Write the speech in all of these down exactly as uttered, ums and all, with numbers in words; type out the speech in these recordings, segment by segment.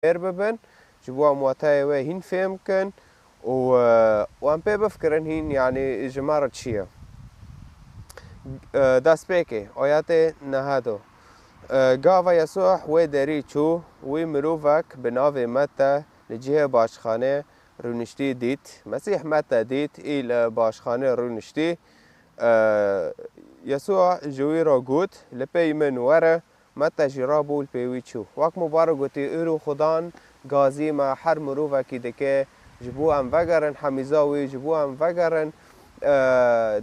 fêr bibin, ji bo em wateyê wê hîn fêm bikin û, e, û em pê bifikirin hîn, yanî ji me re çi ye. E, destpêkê, ayetê nehedo. E, gava Yesûh wê derî çû, wî mirovek bi navê Mete li cihê başxanê rûniştî dît. Mesîh Mete dît, î li başxanê rûniştî. E, Yesûh ji wî re got, "Li pey min were." Mete jî rabû û li pey wî çû. Wek Mubarek gotî, îro Xudan gazî me her mirovekî dike, ji bo em vegerin hemîza wî, ji bo em vegerin, e,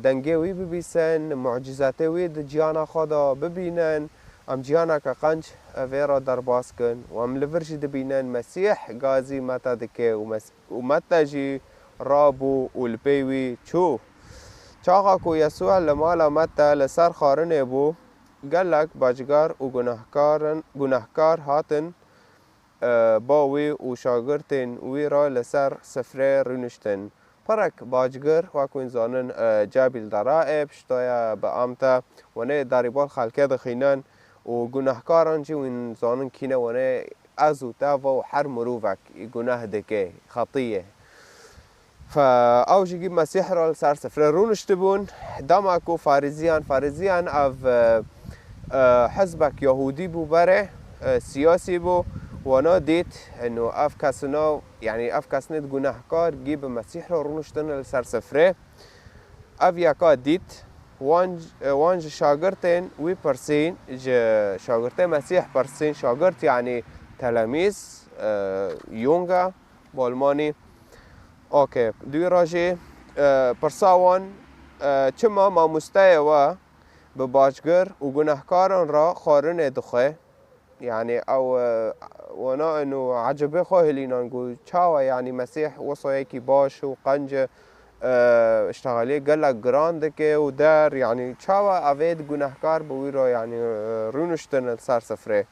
dengê wî bibîsin, mucîzetê wî di ciyana xwe de bibînin, em ciyaneke qenc, e, vê re derbas kin û em li vir jî dibînin Mesîh gazî Mete dike û Mes-, û Mete jî rabû û li pey wî çû. Çaxa ku Yesû li mala Mete li ser xwarinê bû, gelek bacgar û gunehkarin, gunehkar hatin, e, ba wî û şagirtên wî re li ser sifrê rûniştin. Pirek bacgir, wek hûn zanin, e, cebîl dara e, piştaya bi amte wenê darîbal xelkê dixînin û gunehkaran jî hûn zanin kîne wenê ez û te ve û her mirovek guneh dike, xetî ye. Fe, ew jî gî Mesîh re li ser sifre rûniştibûn. Dema ku Farîziyan, Farîziyan ev, e, e, hizbek Yahûdî bû berê, e, siyasî bû, wana dît, eno ev kesina, yanî ev kesnê gunehkar gî bi Mesîh re rûniştin li ser sifre. Ev yeka dît, wan, e, wan ji şagirtên wî pirsîn, ji şagirtê Mesîh pirsîn, şagirt yanî telemîz, e, yûnge, bi Almanî. Okey, dû re jî, e, pirsa wan, e, çima mamosteyê we bi bacgir û gunehkaran re xwarinê dixwe? Yanî ew, e, wana in û ecibê xwe hilînan ku çawa, yanî Mesîh wisa yekî baş û qenc e, e, iştexaliyê gelek giran dike û der, yanî çawa evê di gunehkar bi wî re, yanî, e, rûniştin li ser sifrê.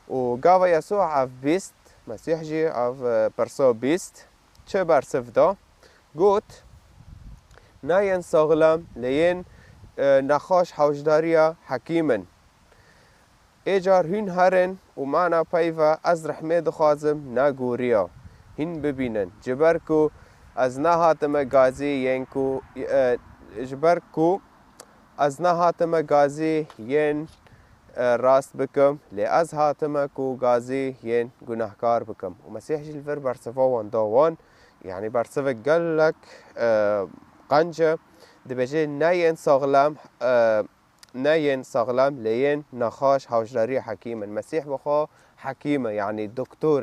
Û gava Yesû ev bîst, Mesîh jî ev, e, pirsa bîst, çi bersiv da? Got, "Ne yên saxlem, lê yên, e, nexaş hewcdariya hekîm in. Ê car hûn herin û mana peyve ez rehmê dixwazim, ne goriya. Hîn bibînin. Ji ber ku ez nehatime gazî yên ku, e, ji ber ku ez nehatime gazî yên, e, rast bikim, lê ez hatime ku gazî yên gunehkar bikim." Û Mesîh jî li vir bersiva wan da wan, yanî bersivek gelek, e, qenc e. Dibêje, "Ne yên saxlem, e, ne yên saxlem, lê yên nexaş hewcdarî hekîm in." Mesîh bi xwe hekîm e, yanî doktor